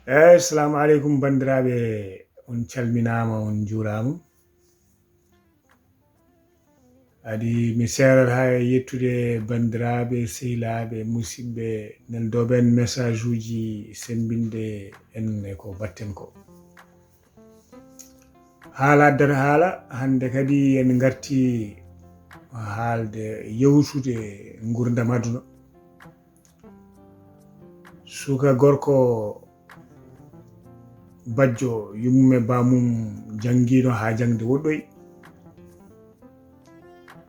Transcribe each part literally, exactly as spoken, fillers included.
Eyi, assalamu aleykum, banndiraaɓe, on calminaama, on njuuraama. Adi mi seerata e yettude banndiraaɓe, sehilaaɓe, musidɓe, neldooɓe en message uji semmbinde en e ko mbaɗten ko. Haala addata haala, hannde kadi en ngarti haalde, yewtude nguurndam aduna. Suka gorko bajjo, yummum e baamum janngiino haa jaŋde woɗɗoyi.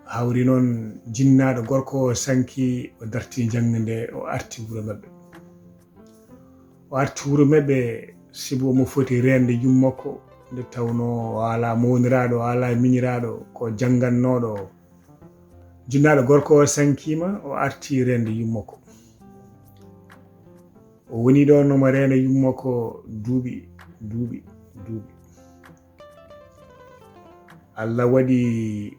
Hawri noon, jinnaaɗo gorko o sanki, o darti jaŋde nde, o arti wuro maɓɓe. O arti wuro maɓɓe sibu omo foti reende yummakko, nde tawnoo o alaa mawniraaɗo, o alaa miñiraaɗo, ko janngannooɗo. Jinnaaɗo gorko o sankiima, o arti reende yummakko. O woni ɗoon omo reena yummakko duuɓi, duuɓi, duuɓi. Allah waɗi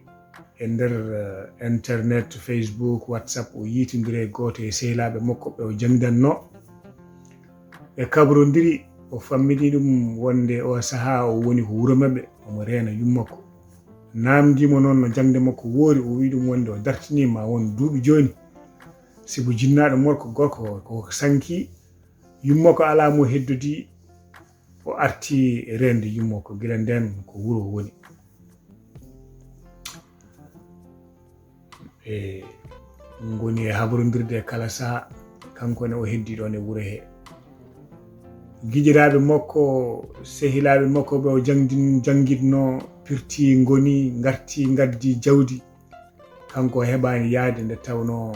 e nder, eh, internet, Facebook, WhatsApp, o yiitondiri e gooto e sehilaaɓe makko ɓe o jangdannoo. Ɓe kabrondiri, o fammini ɗum wonde o sahaa o woni ko wuro maɓɓe, omo reena yummakko. Naamndii mo noon no jaŋde makko woori, o wiyi ɗum wonde o dartinii ma won duuɓi jooni. Sibu jinnaaɗo makko gorko o ko sanki, yummakko alaa mo heddodii, o arti reende yummakko, gila ndeen ko wuro woni. Ɓe ngoni e habrondirde kala saha, kanko ne o heddi ɗoon e wuro he. Giƴiraaɓe makko, sehilaaɓe makko ɓe o jangdin-, janngitno, pirti ngoni, ngarti, ngaddi jawdi. Kanko o heɓaani yahde nde tawnoo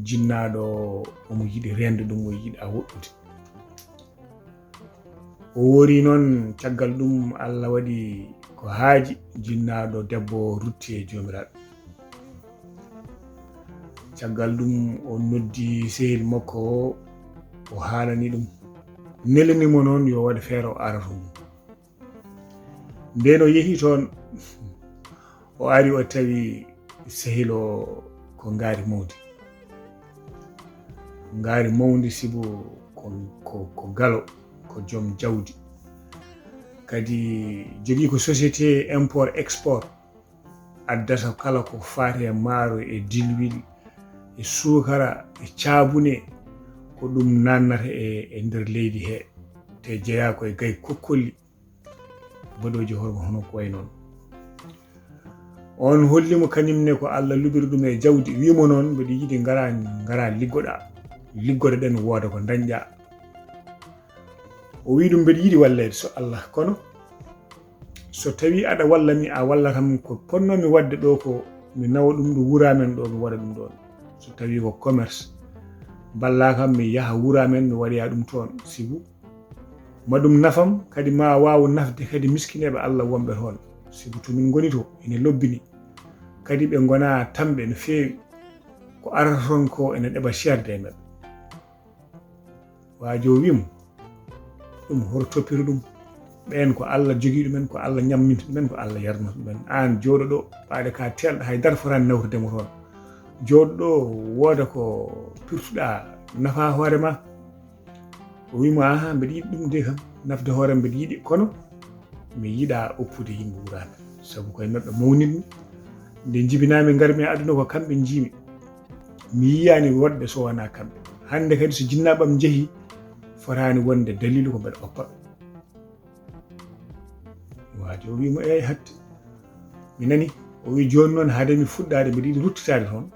jinnaaɗo omo yiɗi reende ɗum, o yiɗa woɗɗude. O woori noon, caggal ɗum Allah waɗi ko haaji, jinnaaɗo debbo o rutti e joomiraaɗo. Caggal ɗum o noddi sehil makko o, o haalani ɗum. Nelani mo noon yo waɗ feere o ara to mum. Ndeen o yehi toon, o ari o tawi sehil o ko ngaari mawndi. Ngaari mawndi sibu ko, ko, ko galo, ko joom jawdi. Kadi jogii ko société import export, addata kala ko faati e maaro e dilwil e suukara e caabune, ko ɗum naannata e, e nder leydi he, te jeyaa ko e gay kokkolli. Baɗooji hoore hono ko wayi noon. On holli mo kañum ne ko Allah luɓiri ɗum e jawdi, wii mo noon, mbeɗa yiɗi ngara, ngara liggoɗaa, liggoɗoɗen wooda ko dañɗaa. O wii ɗum, mbeɗa yiɗi walleede so Allah, kono so tawii aɗa walla mi, a wallat am ko potnoomi waɗde ɗo ko mi nawa ɗum ɗo wuro amen ɗo, mi waɗa ɗum ɗoon. So tawii ko commerce, mballaa kam mi yaha wuro amen, mi waɗoya ɗum toon, sibu ma ɗum nafam, kadi ma waaw nafde kadi miskineeɓe Allah wonɓe toon. Sibu to min ngoni to, ene lobbini. Kadi ɓe ngonaa tamɓe no feewi. Ko arata toon ko ene ɗeɓa seerde e maɓɓe. Waajo o wii mo, ɗum hoto toppito ɗum. Ɓeen ko Allah jogii ɗumen, ko Allah ñamminta ɗumen, ko Allah yarnata ɗumen. Aan jooɗo ɗo, ɓaade ka teelɗo, hay dara fotaani nawtude mo toon. Jooɗo ɗo, wooda ko pirtuɗaa, nafa hoore ma. O wii mo, "Aha, mbeɗa yiɗi ɗum de kam, nafde hoore am mbeɗa yiɗi, kono mi yiɗaa oppude yimɓe wuro amen. Sabu koye maɓɓe mawnitmi. Nde njibinaa-mi ngar-mi e aduna ko kamɓe njiimi. Mi yiyaani woɗɓe so wonaa kamɓe. Hannde kadi so jinnaaɓe am njehii, fotaani wonde daliilu ko mbeɗa oppa ɓe." Waajo o wii mo, "Eey, hatti." Mi nani, o wii, "Jooni noon, hade mi fuɗɗaade, mbeɗa yiɗi ruttitaade toon.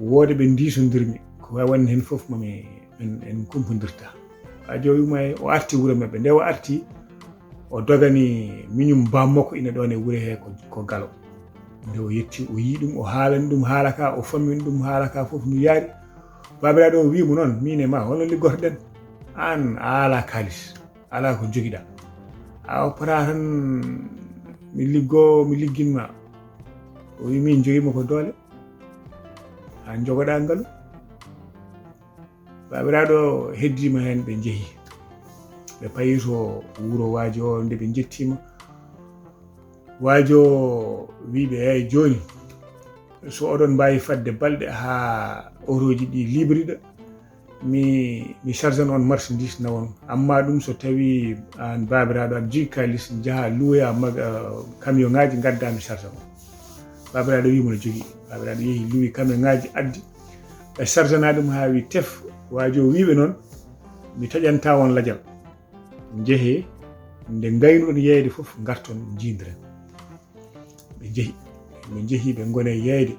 Wooda ɓe ndiisondirmi, ko waawi wonde heen fof, mami en, en kumpondirta." Waajo o wii mo, "Eey." O arti wuro maɓɓe. Nde o arti, o dogani miñum baam makko ina ɗoon e wuro hee ko, ko galo. Nde o yetti, o yii ɗum, o haalani ɗum haala ka, o fammini ɗum haala ka fof no yaari. Baabiraaɗo o wii mo noon, "Miin e ma, holno liggotoɗen? Aan a alaa kaalis. Alaa ko njogiɗaa. A oppataa tan mi liggoo, mi ligginma." O wii, "Min njogiimi ko doole. Aan njogoɗaa ngalu." Baabiraaɗo heddiima heen, ɓe njehi. Ɓe payi to wuro waajo o, nde ɓe njettiima, waajo o wii ɓe, "Eey, jooni, so oɗon mbaawi fadde balɗe haa otooji ɗi librida, mi mi chargeno on marchandise nawon. Amma ɗum so tawi an babiraɗo aɗa jogui kalis, jaaha luwoya maga camion ngaji gadda mi chargeno. Babiraɗo wimo no jogui, babiraɗo yeehi luwi camion ngaji addi, ɓe chargena ɗum ha wi tef. Wajo wiɓe noon, mi taƴanta on lajal, jeehe, nde gaynuɗon yeeyde fof garton jiidiren. Ɓe jehi, ɓe jehi ɓe gone yeeyde.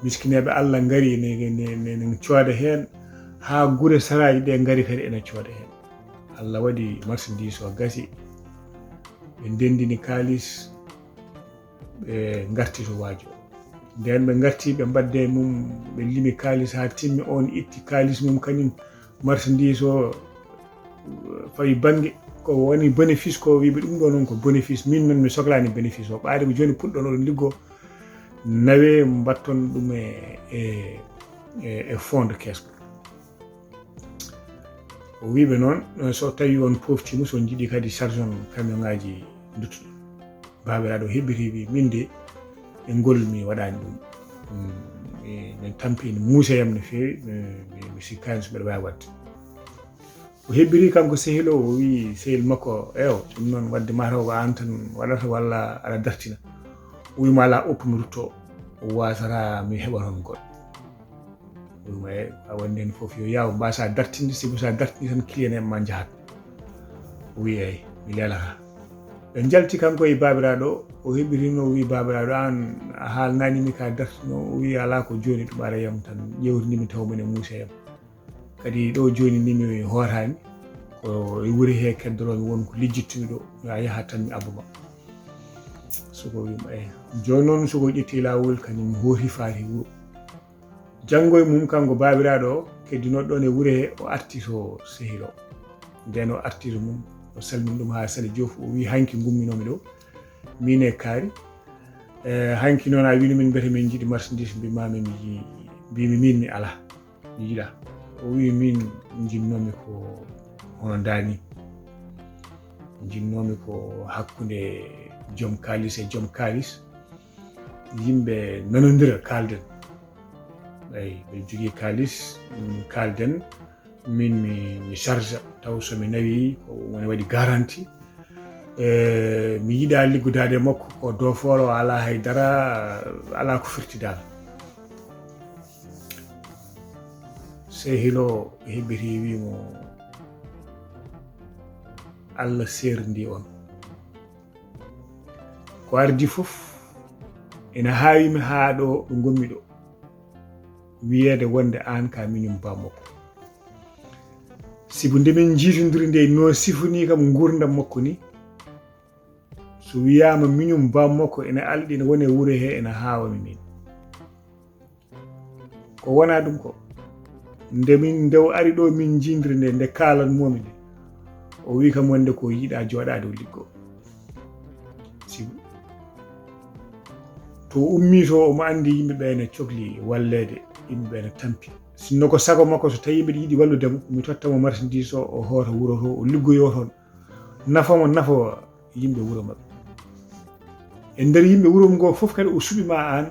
Miskineeɓe Allah ngari ne cooda heen haa gure saraaji ɗe ngari kadi ene cooda heen. Allah waɗi marchandise o gasi, ɓe ndendini kaalis, ɓe ngarti to waajo. Nden ɓe ngarti ɓe mbadde mum, ɓe limi kaalis haa timmi, on itti kaalis mum kañum, marchandise o fawi bannge. Ko woni bénéfice ko wiɓe ɗum ɗo noon ko bénéfice, min noon mi soklaani bénéfice o, ɓaade ko jooni puɗɗon oɗon liggo, nawe mbatton ɗum e e e fond de caisse. O wiɓe noon, so tawi on poftima, so jiiɗi kadi charge on camion ngaji duttuɗo. Babiraɗo heɓɓiti wi min de e ngol mi waɗani ɗum. Min tampi ene muusa yam no feewi, mi sikkani so mbeɗa wawi wadde. O hebbiri kanko sehil o, o wi sehil makko, ewo ɗum noon wadde mataw ko an tan waɗata walla aɗa dartina. O wima ala oppu mi rutto, o wasata mi heɓa toon goɗɗo. O wima e a wandi hen foof yo yaw mbasa dartinde, sibu sa dartini tan client en ma jahat. O wi eyyi mi lelata. Ɓe jalti kanko e babiraɗo, o heɓirino o wi babiraɗo an a haalnanimi ka dartino, o wi ala ko joni ɗum ara yam tan ƴewtidimi taw mine muusa yam. Kadi ɗo joni ni mi hootani ko e wuuri he keddoromi won ko lijjittumi ɗo, a yahat tan mi abbuma. Soko wima e joni noon soko ƴetti lawol kañum hooti faati wuuro. Janngo e mum kanko babiraɗo o keddinoɗo ɗon e wuuro he o arti to sehil o. Nden o arti to mum o salmini ɗum ha sali jofu o wi hanki gumminomi ɗo min e kaari. E hanki noon a wino min mbete min jiiɗi marchandise mbimami mi mbimi min mi ala. Mi yiɗa. O wi min jinnomi ko hono dani. Jinnomi ko hakkunde joom kalis e joom kalis. Yimɓe nanodira kalden. Eyi ɓe jogui kalis kalden. Min mi mi charge taw somi nawi ko woni waɗi garanti. E mi yiɗa liggudade e makko ko doforo ala haydara ala ko firtidal. Sehilo heɓɓiti wimo Allah serndi on. Ko ardi fof ina haawimi haa ɗo ɗo ngonmi ɗo. Wiyeede wonde aan ka miñum bammakko. Sibu nde min njiitondiri nde no sifoni kam nguurndam makko ni, so wiyaama miñum bammakko ina alɗi ina woni e wuro he ina haawami min. Ko wona ɗum ko nde min nde o ari ɗo min jiindiri nde nde kaalan momi nde o wi kam wonde ko yiɗa jooɗaade o liggo. Sibu to ummi to omo anndi yimɓe ɓe ne cokli walleede, yimɓe ɓe ne tampi. Sinno ko sago makko so tawi mbiɗa yiɗi wallude mo mi totta mo marchandise o o hoota wuro to o liggoyo toon. Nafa mo nafa yimɓe wuro maɓɓe. E nder yimɓe wuro ngo fof kadi o suɓi ma aan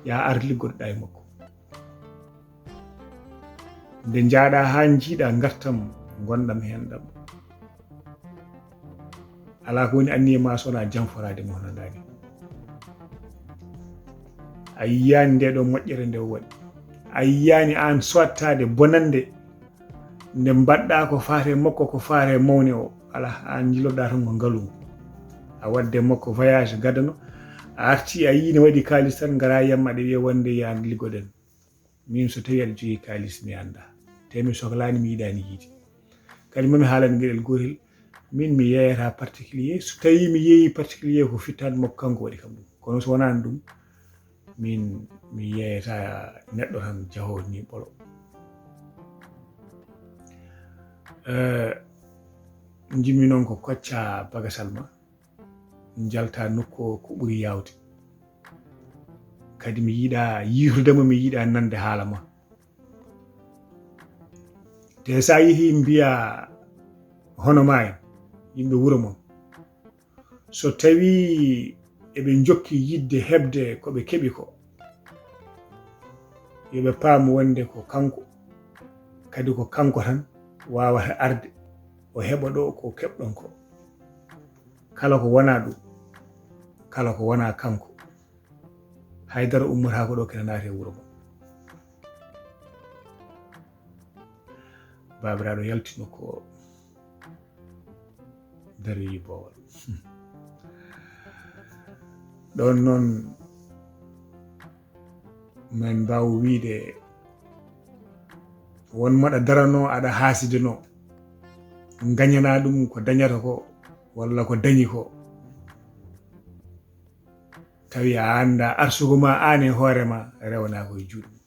ya ar liggoɗoɗa e makko. Nde njaaɗa haa njiiɗa ngartam ngonɗam heen ɗam. Alaa ko woni anniye ma so wonaa janforaade mo hono ndaani. A yiyaani nde ɗo moƴƴere nde o waɗi. A yiyaani aan sottaade bonannde nde mbaɗɗa ko faate makko ko faate mawne o. Alaa aan njiloɗa tan ko ngalu ngu. A waɗde makko voyage gadano a arti a yii ne waɗi kaalis tan ngara yamma ɗe wiya wonde yaan liggoɗen. Min so tawi aɗa jogii kaalis mi annda te mi soklaani mi yiɗaani yiide. Kadi mami haalani geɗel gootel min mi yeeyata particulier so tawi mi yeeyi particulier ko fittaandu makko kanko waɗi kam ɗum kono so wonaani ɗum min mi yeeyata neɗɗo tan jahoo ni ɓolo. Jimmi noon ko kocca bagasal ma njalta nokku o ko ɓuri yaawde. Kadi mi yiɗa yiitudema mi yiɗa nande haala ma. Te sa yehi mbiya hono ma en yimɓe wuro mon so tawi eɓe jokki yidde heɓde ko ɓe keɓi ko yoɓe paamu wonde ko kanko Kadi ko kanko tan waawata arde o heɓa ɗo ko keɓɗon ko. Kala ko wonaa ɗum, kala ko wonaa kanko, haydara ummotaako ɗo kene naati e wuro ngo. Baabiraaɗo yaltino ko daroyi boowal. Ɗon noon min mbaawa wiyde won moɗa darano aɗa haasidano ngañana ɗum ko dañata ko walla ko dañi ko, tawi a annda arsugo ma aan e hoore ma rewana ko e juuɗe mum.